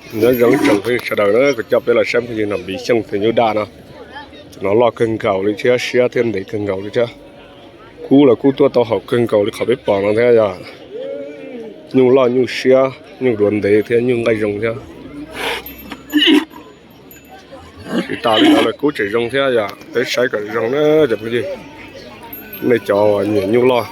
Nyob zoo tsoom phooj ywg sawv daws na, kuv coj peb los saib phooj ywg Nom Npiv Xyooj tus nyuj daj no. Tus no loj kawg nkaus li thiab siab thiab ntev kawg nkaus li thiab. Kub los kub tuaj tau haum kawg nkaus li qhov peb pom no thiab yog nyuj loj nyuj siab nyuj duav ntev thiab nyuj nqaij zoo thiab. Tsis tas li ntawd lawm kub tseem zoo thiab yom, peb saib kom zoo na cov phooj ywg, nej cov uas nyiam nyuj loj.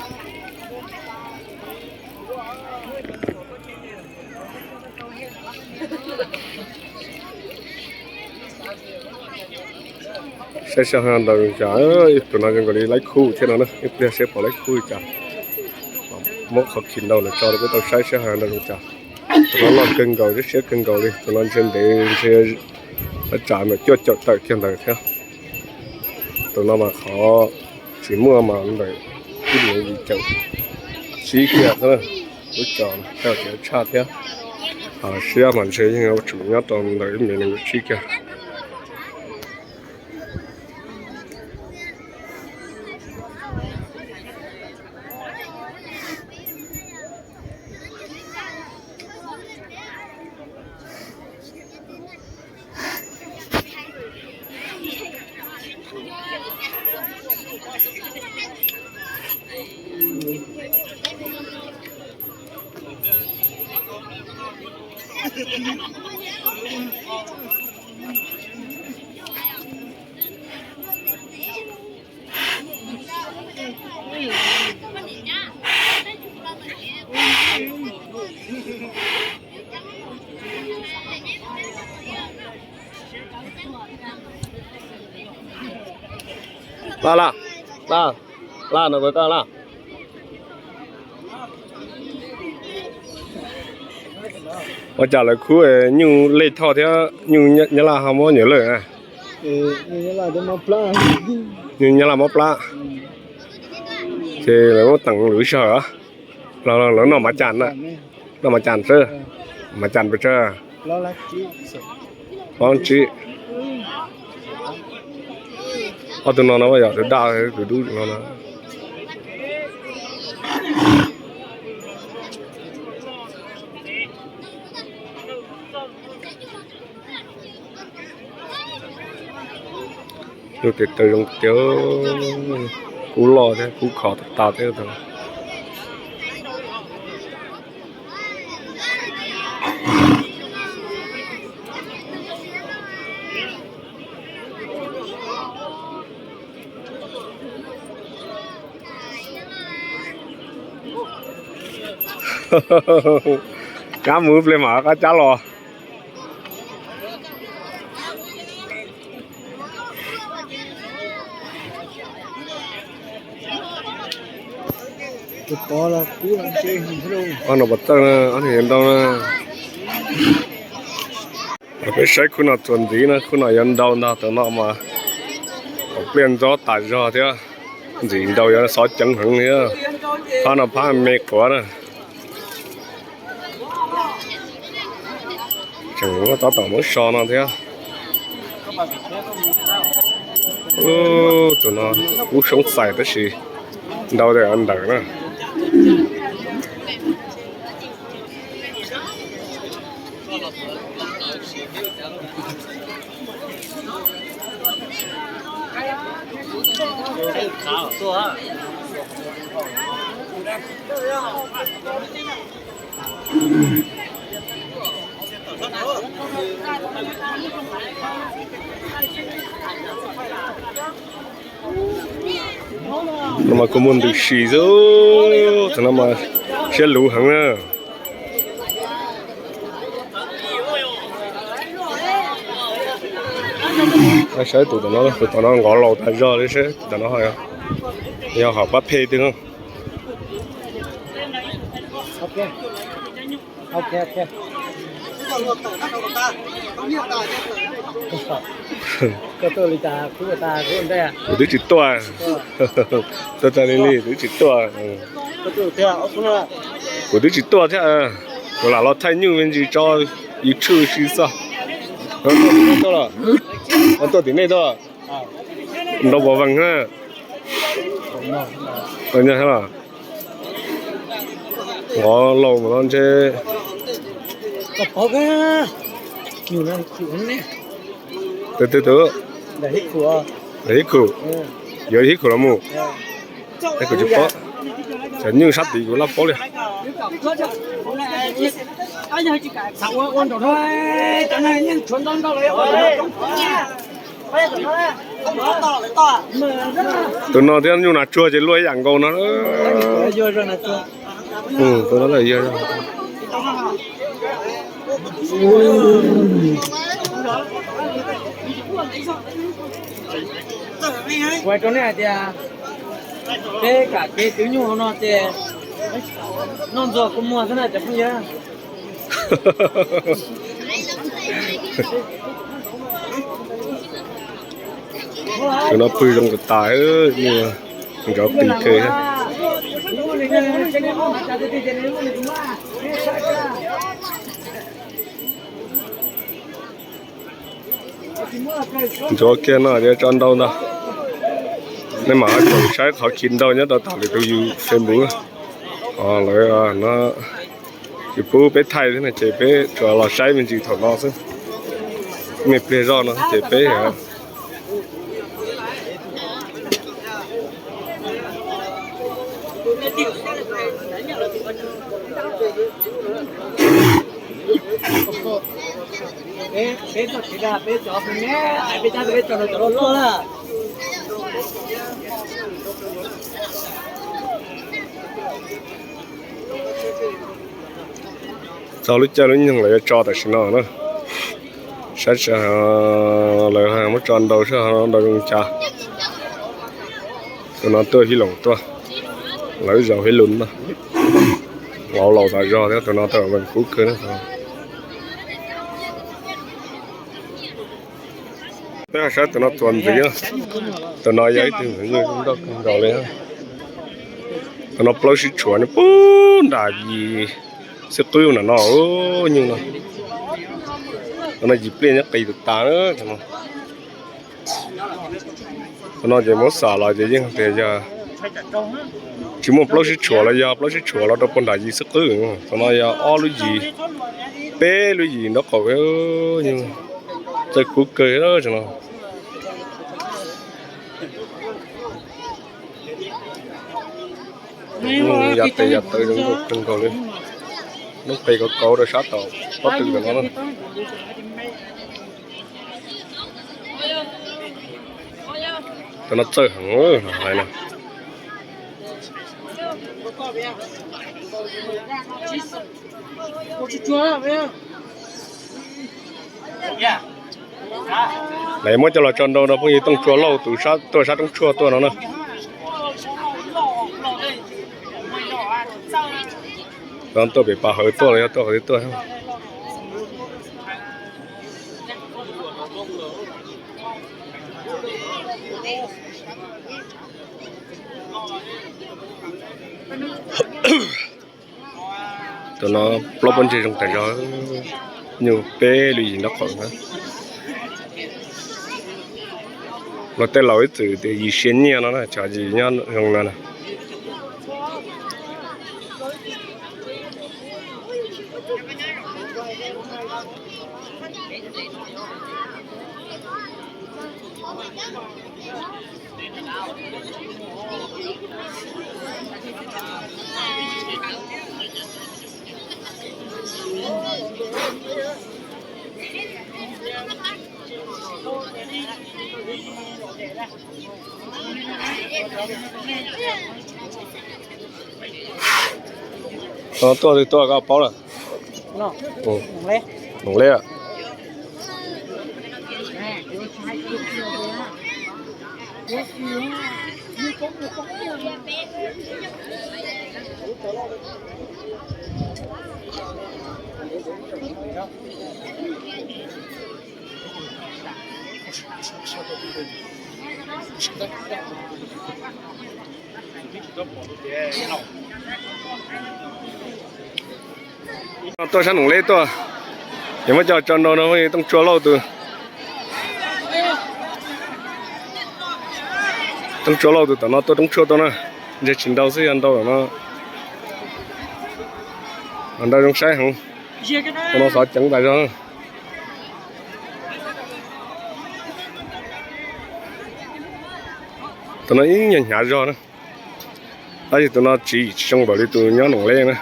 Saib sab hab ntawd cas, tus no zoo nkaus li laib khub thiab no na, ib pliag seb puas laib khub li cas. Muab qhov khi ntau los tso rau peb tau saib sab hab ntawd zoo cas. Tus no loj kawg nkaus thiab siab kawg nkaus li, tus no ntshe ntev ntshe tsam ntawm cuaj caum tawm kiag ntawd thiab. Tus no mas qhov tsis muaj mas ntawm ib puas yim caum tsib kiag xwb, lub tso tau tsis tshaj thiab. Siab mas ntshe yeej yuav tsum nyob rau ntawm ib puas nees nkaum tsib kiag. Laj laj laj laj no ko koj laj. Ua cas lawv khub nyuj Lej Thoj thiab nyuj Nyab Laj ho muab nyuam lawj na? Nyuj Nyab Laj mob plab, ces lawv muab teem lwm sij hawm los lawv noj mav cas na, noj mav cas xwb, mav cas pes tsawg? Plaub tsib. Ob tug no no yog tus daj tus dub no no. Nyuj tes taw zoo tiag, kub loj thiab kub khov tas tas thiab. Kab mus ib pliag mam qab cab los. Ob no pov txawj na, ob no yuav ntau na. Peb saib khub no txuas ntxiv na, khub no yuav ntau ntag, tus no mas hauv pliaj ntxob tas zog thiab, ntxim ntau yuav xov ceev heev thiab. Phab no phab me quav na. Tseem muab tab tom muab so no thiab. Tus no kub soob xais tab sis ntau ntawm na. No mas kuv mus ntws si xwb, tus no mas siab luv heev na. Saib tus tom no, tus tom no nqov laus tas zog li, saib tus tom no yog hom pab phe twg. Kuv twb tsis tuaj, tuaj tag li li, kuv twb tsis tuaj. Kuv twb tsis tuaj thiab, kuv lam los thaij nyuj me ntsis tso YouTube si xwb. Tuaj tim nej tuaj, nrau pov vees na. Nqov laus mas no ntshe. Tus twg tus? Ib khum, yuav ib khum los mus. Es kuv tsis paub, cov nyuj sab tid kuv laj paub li. Tus no thiab nyuj nas tsuag ces luaj ib yam nkaus no. Tus no yog Kuv hais rau nej hais tias peb kam kev twv nyuj hauv no ces noj ntxuag kua muag xwb na cov phooj ywg. Tus no pw zoo tas tas, nrov qis kawg. Ntxuav kiag no yuav tso ntau ntag. Nej mam li saib qhov khi ntau nyob rau tom lwm tus yus Facebook. Lawv no yus pub peb thaij thiab no ces peb tsuas los saib me ntsis thaum no xwb. Me pliag zoj no ces peb Txog lub caij lub nyoog lawv yuav tso tam sim no na. Saib lawv muab tso ntau saib ntau zoo cas. Tus no tuaj Hib Loos tuaj, lawv zaum Hib Loos na. Laus laus tas zog thiab, tus no tau vees kub kawg na. Peb saib tus no txuas ntxiv, tus no yog ib tug ntxwv nyuj zoo nkauj kawg nkaus li. Tus no plaub sib tshuam nws puag nram yim xwb qwb nram no, nyuj no. Tus no yim pliaj nyob qis tas tas. Tus no ces muab xam los ces yeej tias yog tsis muaj plaub sib tshuam los yog plaub sib tshuam los rau puag nram yim xwb qwb. Tus no yog ob lub yim, peb lub yim nraub qaum, txawj kub kawg no. Yav tes yav taw zoo nkauj kawg nkaus li. Noob qes kauv kauv rau sab tom pob tw ntawm no. Tus no txawj heev hais no. Lawv muab coj los tso ntau no phooj ywg, Tooj Tsua Lauj tus tuaj sab roob tshuaj tuaj no na. Tuaj pem Pas Hawv tuaj los yog tuaj qhov twg tuaj. Tus no plaub pob ntseg zoo tas zog, nyuj peb lub yim nraub qaum na. Luag tej laus ib txwm tias yim sia nyiaj no na, tsam yim nyob zoo no na. Tuaj twg tuaj koj paub lawm? Noom Leb. Tuaj sab Noom Leb tuaj, es muab coj tso ntau no Tooj Tsua Lauj tus. Tooj Tsua Lauj tus tom no tuaj roob tshuaj tuaj na, ntshe tsis ntau xwb yog ntau tom no. Ntau zoo saib heev, tus no xov ceev tas zog. Tus no ib nyuag hnyav zog na, tab sis tus no tsis zoo npaum li tus nyob Noom Leb na.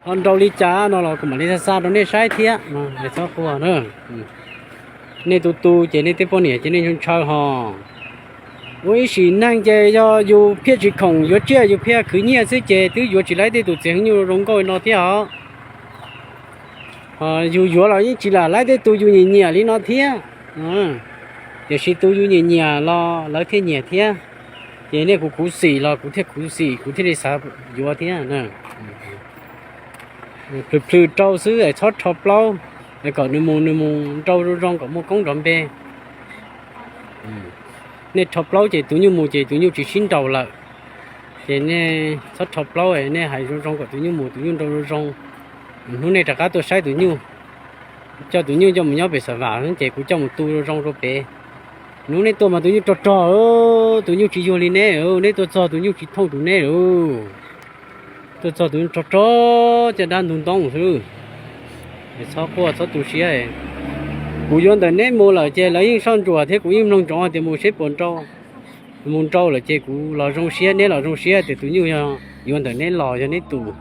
Ho nrau li cas no los kuv mam li xa xa rau nej saib thiab, txhob quaj na. Nej tu tu ces nej tej poj niam ces nej ntshaw ntshaw ho. Ua ib sim neej ces yog yus phiaj tsis khoom yuav tsiaj, yus phiaj khwv nyiaj xwb ces twb yuav tsis laib tej tus txiv heev nyuj zoo nkauj no thiab os. Yus yuav los yeej tsis lam laib tej tus yus nyiam nyiam li no thiab. Tiam sis tus yus nyiam nyiam los lawv thiaj nyiam thiab. Ces nej kuv khuv xim los kuv thiaj khuv xim, kuv thiaj li xav yuav thiab. Plhws plhws rau xwb es txhob rho plaub, kom nws mus nws mus nrau zoo zoo kom muaj koob nrov npe. Nej rho plaub ces tus nyuj mus ces tus nyuj tsis sib nraus lawm. Ces nej txhob rho plaub, nej hais zoo zoo kom tus nyuj mus tus nyuj nrau zoo zoo. Hnub nej rov qab tuaj saib tus nyuj, coj tus nyuj coj mus nyob pem Xav Vam ces kuv coj mus tu zoo zoo rau pem. Hnub nej tuaj mas tus nyuj rog rog, tus nyuj tsis yuag li neb, neb tuaj txog tus nyuj tsis thooj tus neb. Tuaj txog tus nyuj rog rog caj dab ntug ntoo xwb. Txhob quaj txhob tu siab. Kuv yuav ntawm neb mus lawm ces lawv yeej soj ntsuam thiab kuv yeej mloog ntsoov tias mus seb puas nrau. Mus nrau lawm ces kuv los zoo siab, neb los zoo siab tias tus nyuj yog yuav ntawm neb los yog neb tus.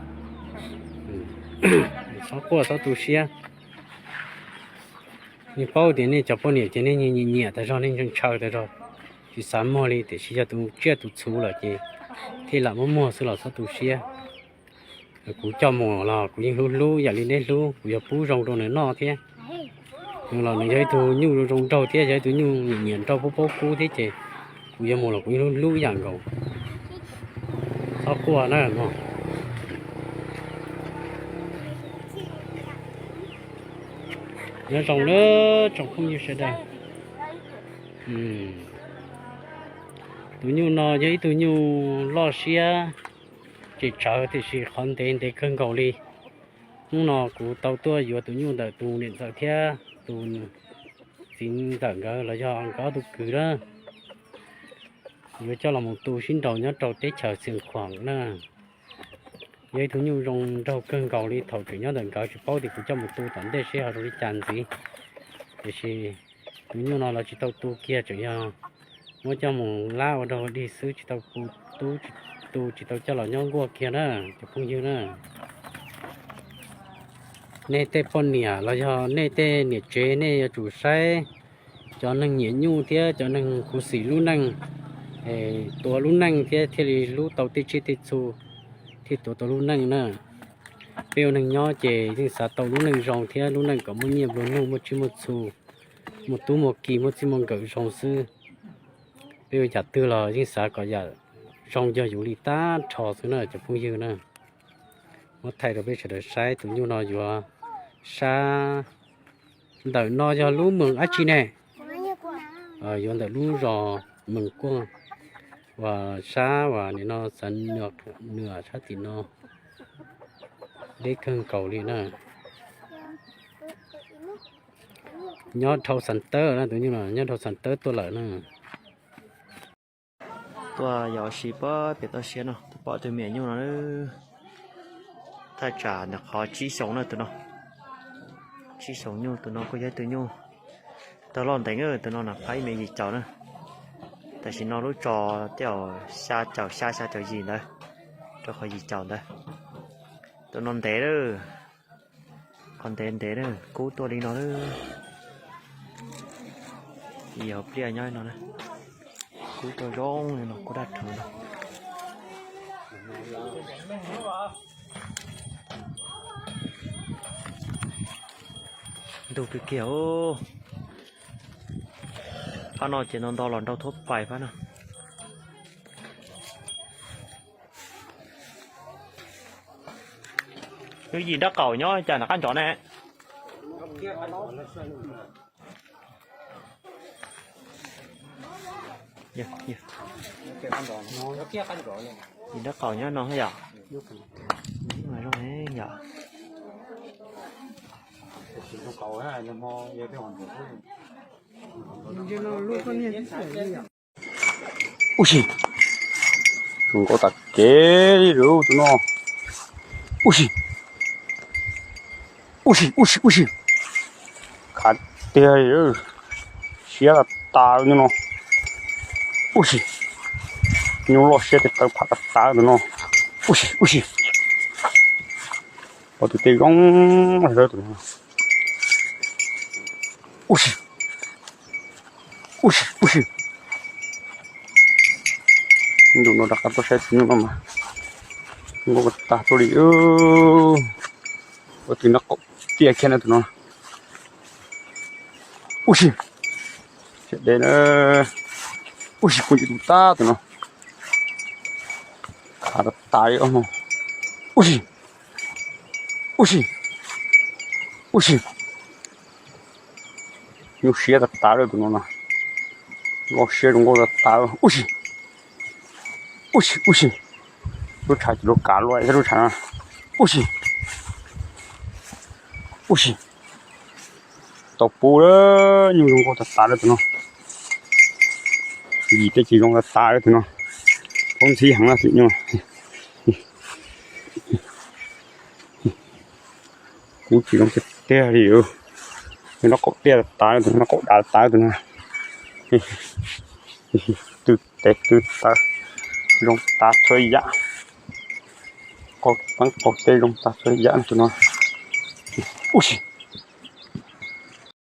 Txhob quaj txhob tu siab. Nej paub tias nej cov poj niam ces nej nyiam nyiam tas zog, nej ntshaw ntshaw tas zog, tsis xav muag li, tiam sis yog tus tsiaj tus txhu lawm ces thiaj lam muab muag xwb los txhob tu siab. Kuv coj mus los kuv yeej hlub hlub ib yam li neb hlub, kuv yuav pub zoo rau nws noj thiab. Nws los nws yog ib tug nyuj zoo zoo nraug thiab yog ib tug nyuj nyiam nyiam nrau paub paub kub thiab ces kuv yuav mus los kuv yeej hlub hlub ib yam nkaus. Txhob quaj na mog. Nyob zoo na tsoom phooj ywg sawv daws. Tus nyuj no yog ib tug nyuj loj siab, tsis tsawv tiam sis qhov ntev ntev kawg nkaus li. Hnub no kuv tau tuaj yuav tus nyuj ntawm tus niam ntxawm thiab tus txiv ntxawm nkawd los yog nkawd ob tug kwv na. Yuav coj los mus tu sib nraus nyob rau teb chaws Xias Khuam na. Yog ib tug nyuj zoo nraug kawg nkaus li, thaum tseem nyob ntawm nkawd tsis paub tias kuv coj mus tu tom ntej seb ho zoo li cas ntxiv. Tiam sis tus nyuj no lawv tsis tau tu kiag, tseem yog muab coj mus lab ua dog dig xwb, tsis tau tu, tsis tau coj los nyob nkuaj kiag na cov phooj ywg na. Nej tej poj niam los yog nej tej niam tsev nej yuav tsum saib cov neeg nyiam nyuj thiab cov neeg khuv xim lub neej, tua lub neej thiab thiaj li hlub tau tej tsiaj tej txhu, thiaj tuav tau lub neej na. Peb ua neeg nyob ces yeej xav tau lub neej zoo thiab lub neej kom muaj nyiaj nplua nuj, muaj tsiaj muaj txhu, muaj tub muaj ki, muaj txij muaj nkawm zoo xwb. Peb ua yam twg los yeej xav kom yam zoo yog yus li tag nrho xwb na cov phooj ywg na. Muab thaij rau peb sawv daws saib, tus nyuj no yuav sab ntawm no yog lub moos dab tsi ne? Yuav ntawm lub zos Moos Kuaj uas sab uas nim no xav nws sab tim no, deb kawg nkaus li na. Nyob dhau Xas Tawb na, tus nyuj no nyob dhau Xas Tawb tuaj lawm na. Tuaj yos ua si pem toj siab no, tuaj pom tus me nyuj no, thaj tsam ntawm qhov tsib xyoos na tus no. Tsib xyoos nyuj, tus no kuj yog tus nyuj tawg loj ntev, tus no na phab ib mev yim caum na. Tam sim no lub tso tej zaum xya caum xya, xya caum yim ntawd, rau qhov yim caum ntawd. Tus no ntev lawm, qhov ntev ntev na, kub tuaj li no lawm. Yog pliaj nyob no na, kub tuaj zoo li no, kub daj rhuv no. Ntug kiag kiag, phab no ces no nto los nrau thuab pais phab no. Yus yim nrab qaum nyob cas nram qab ntsov ne. Yim nrab qaum nyob no yom. Zoo yom. Ub si, zoo nkauj tas kev li tus no. Ub si, ub si, ub si, ub si, khav tiag li. Siab tas tas li no. Ub si, nyuj loj siab tes taw pham tas tas tus no. Ub si, ub si, pom tus tes zoo tus no. Ub si, ub si, ub si. Ntu no rov qab tuaj saib tus nyuj no mas nkauj tag tuaj li. Ua tus nraub qaum tiaj kiag na tus no. Ub si, siab deb na. Ub si, kuj ntsis tus tag tus no. Khav tas tas li os no. Ub si, ub si, ub si. Nyuj siab tas tas li tus no no. Loj siab zoo nkauj tas tas. Ub si, ub si, ub si. Lub tshav tsis luag kav luaj thiab lub tshav no. Ub si, ub si. Tau pub lawm, nyuj zoo nkauj tas tas li tus no. Yim tej tsis zoo tas tas li tus no. Poob ntxhib heev na tus nyuj. Kub tsis zoo tiag tiag li. Nraub qaum tiaj tas tas, nraub qaum dav tas tas tus no. Tw tes tw taw zoo tas txhua yam. Qaug teeb qaug teb zoo tas txhua yam tus no. Ub si,